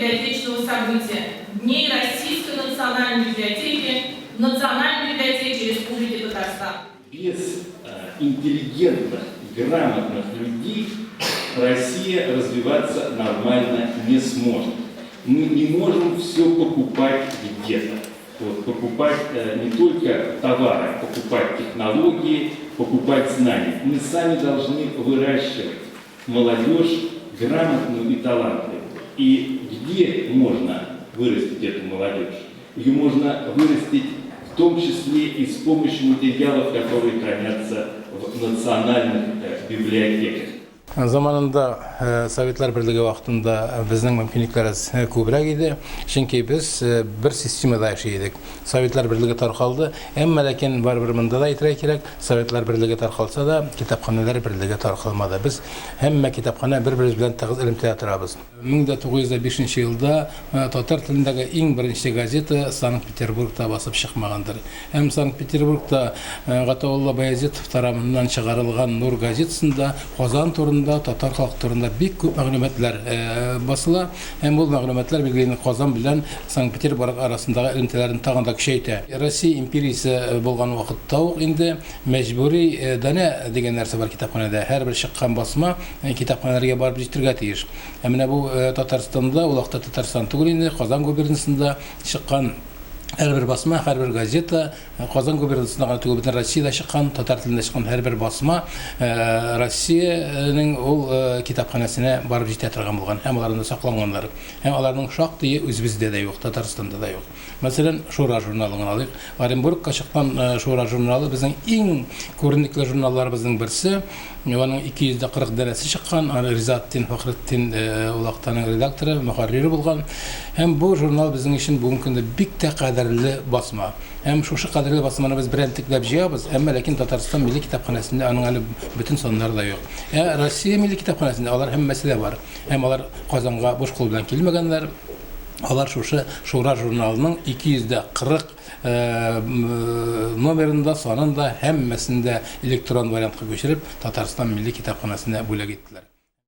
библиотечного события – Дней Российской национальной библиотеки в Национальной библиотеке Республики Татарстан. Без интеллигентных, грамотных людей Россия развиваться нормально не сможет. Мы не можем все покупать где-то. Вот, покупать не только товары, покупать технологии, покупать знания. Мы сами должны выращивать молодежь грамотную и талантливую. И где можно вырастить эту молодежь? Ее можно вырастить в том числе и с помощью материалов, которые хранятся в национальных библиотеках. Заманында Советлар берлеге вакытында безнең мөмкинлекләребез күбрәк иде, чөнки без бер системада яши идек. Советлар берлеге таркалды, әмма ләкин барыбер монда да әйтергә кирәк, Советлар берлеге таркалса да, китапханәләр берлеге таркалмады. Без һәммә китапханә бер-беребез белән тыгыз элемтәдә торабыз. 1905 нче елда татар телендәге иң беренче газета Санкт-Петербургта басып чыкмагандыр. Һәм Санкт-Петербургта Гатаулла Баязитов тарафыннан чыгарылган Нур газетасында Казан турында, татар халкы турында бик күп мәгълүматлар басыла. Һәм ул мәгълүматлар, билгеле инде, Казан белән Санкт-Петербург арасындагы элемтәләрне тагын да көчәйтә. Россия империясе булган вакытта ук инде мәҗбүри данә дигән нәрсә бар китапханәдә. Һәрбер чыккан басма китапханәләргә барып җитәргә тиеш. Ә менә бу Татарстанда, ул вакытта Татарстан түгел инде, Казан губернасында чыккан һәрбер басма, һәрбер газета, Казан губернасында гына түгел, бөтен Россиядә чыккан, татар телендә чыккан һәрбер басма Россиянең ул китапханәсенә барып җитә торган булган һәм алар анда сакланганнар. Һәм аларның шактые үзебездә дә юк, Татарстанда да юк. Мәсәлән, Шура журналын гына алыйк. Оренбургка чыккан Шура журналы безнең иң күренекле журналларыбызның берсе. Аның 240 данәсе чыккан. Аны Ризаэтдин Фәхретдин ул вакытта редакторы, мөхәррире булган. Һәм бу журнал безнең өчен бүгенге көндә бик тә кадерле басма. Һәм шушы кадерле басманы без берәмтекләп җыябыз, әмма ләкин Татарстан Милли китапханәсендә аның әле бөтен саннары да юк. Ә Россия Милли китапханәсендә алар һәммәсе дә бар. Һәм алар Казанга буш кул белән килмәгәннәр. Алар шушы Шура журналының 240 номерын да, санын да, һәммәсен дә электрон вариантка күчереп, Татарстан Милли китапханәсенә бүләк иттеләр.